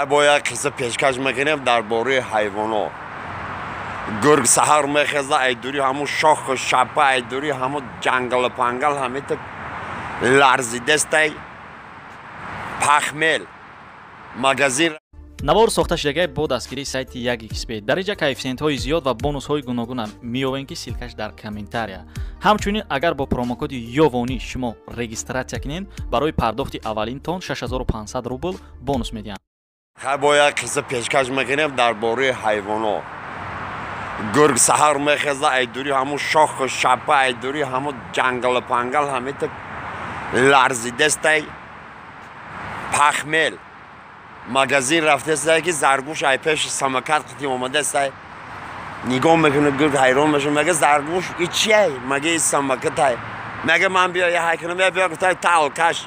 Бо як қисса пешкаш мекунем дар бораи ҳайвонот. Гург саҳар мехеза, ай дури ҳамун шоху шапа, ай дури ҳамун ҷангалу пангал ҳамита ларзидестай пахмел магазин. Навор сохта шудагай бо дастгирии сайти 1xb. Дар инҷа коэффисиентҳои зиёд ва бонусҳои гуногуна меёбем, ки ссылка ш дар комментария. Ҳамчунин агар бо промокоди Ёвонӣ шумо регистрация кунед, барои пардохти аввалинтон 6500 рубл бонус медиҳанд. Бо як қисса пешкаш мекунем дар бораи ҳайвонот. Гург саҳар мехеза, ай дури ҳамун шоху шапа, ай дури ҳамун ҷангалу пангал ҳамита ларзидестай пахмел магазин рафтестай, ки заргӯш ай пеши самокат қити омадестай. Нигоҳ мекунад, гург ҳайрон меша, мега: «Заргӯш, и чиай?» Мега: «И самокатай». Мега: «Ман биё я ҳай кунам». Я биё, гуфтай: «Та алкаш,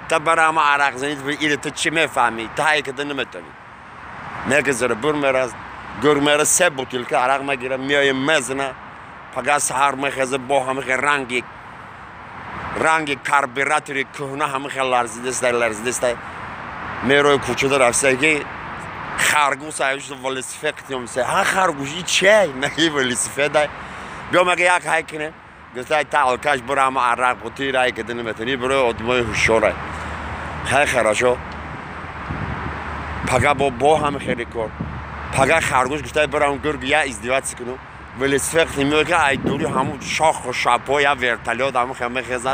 та бара ҳама арақзанӣ, или ту чӣ мефаҳмӣ? Ту ҳай када наметавонӣ». Мегузара, бур мераз, гург мера, се бутилка арақ мегира, меоя, мезана. Пага саҳар мехеза, бо ҳамихе ранги карбюратори кӯҳна ҳамихе ларзидестай, ларзидестай мерои кӯчада рафтай, ки харгӯш аюшда велосипед қитёмса. «Ҳа, харгӯш, и чиай?» Меги: «Велосипедай, биё». Мега: «Як ҳай кинем». Гуфтай: «Та алкаш, бура ҳама арақ бутӣ рай када наметавонӣ, бурои одамои ҳушёрай». Хай, хорошо. Пага бо ҳами хеле кор. Пага харгӯш гуфтай: «Бирам гург я издеваться кунам». Велосипед меояд, ай дури ҳамун шоху шапо я вертолёт ҳамун мехеза,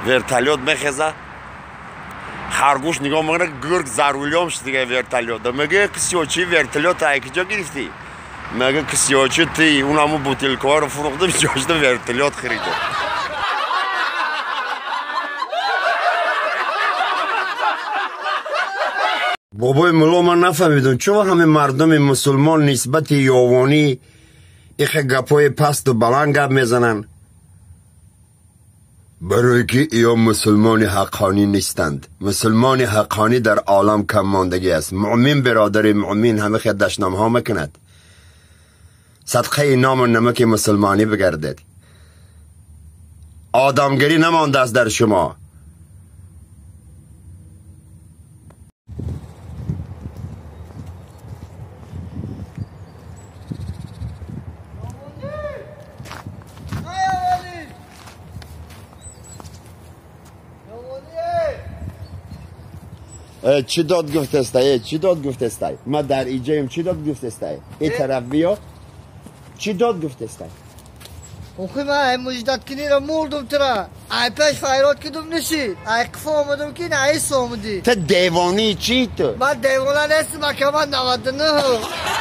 вертолёт мехеза. Харгӯш нигоҳ мекунад, гург за рулём шудига вертолёта. Мега: «Кисёчи, вертолёт ай куҷо гирифтӣ?» Мега: «Кисёчи, ти он ҳамун бутилкаҳоро фурӯхтам, ҷошта вертолёт харидам». Бобои мулло, ман нафаҳмидам, чун ҳаме мардуми мусулмон нисбати ёвонӣ ихе гапҳои пасту баланд гап мезананд? Барое ки ё мусулмони ҳаққонӣ нестанд. Мусулмони ҳаққонӣ дар олам каммондагӣ аст. Муъмин бародари муъмин ҳама хел дашномҳо мекунад. Садқаи ному намаки мусулмонӣ бигардед. Одамгарӣ намондааст дар шумо. Чӣ дод гуфтестай? Чӣ дод гуфтестай? Ма дар иҷаем, чӣ дод гуфтестай? И тараф биё, чӣ дод гуфтестай? Охи, ман ай муждаткиниро мурдум, тура ай пеш файрод кидум, ниши ай қифо омадум, ки наис омадӣ. Ту девонӣ чӣ ту? Ман девона нестам, ака, ман 99.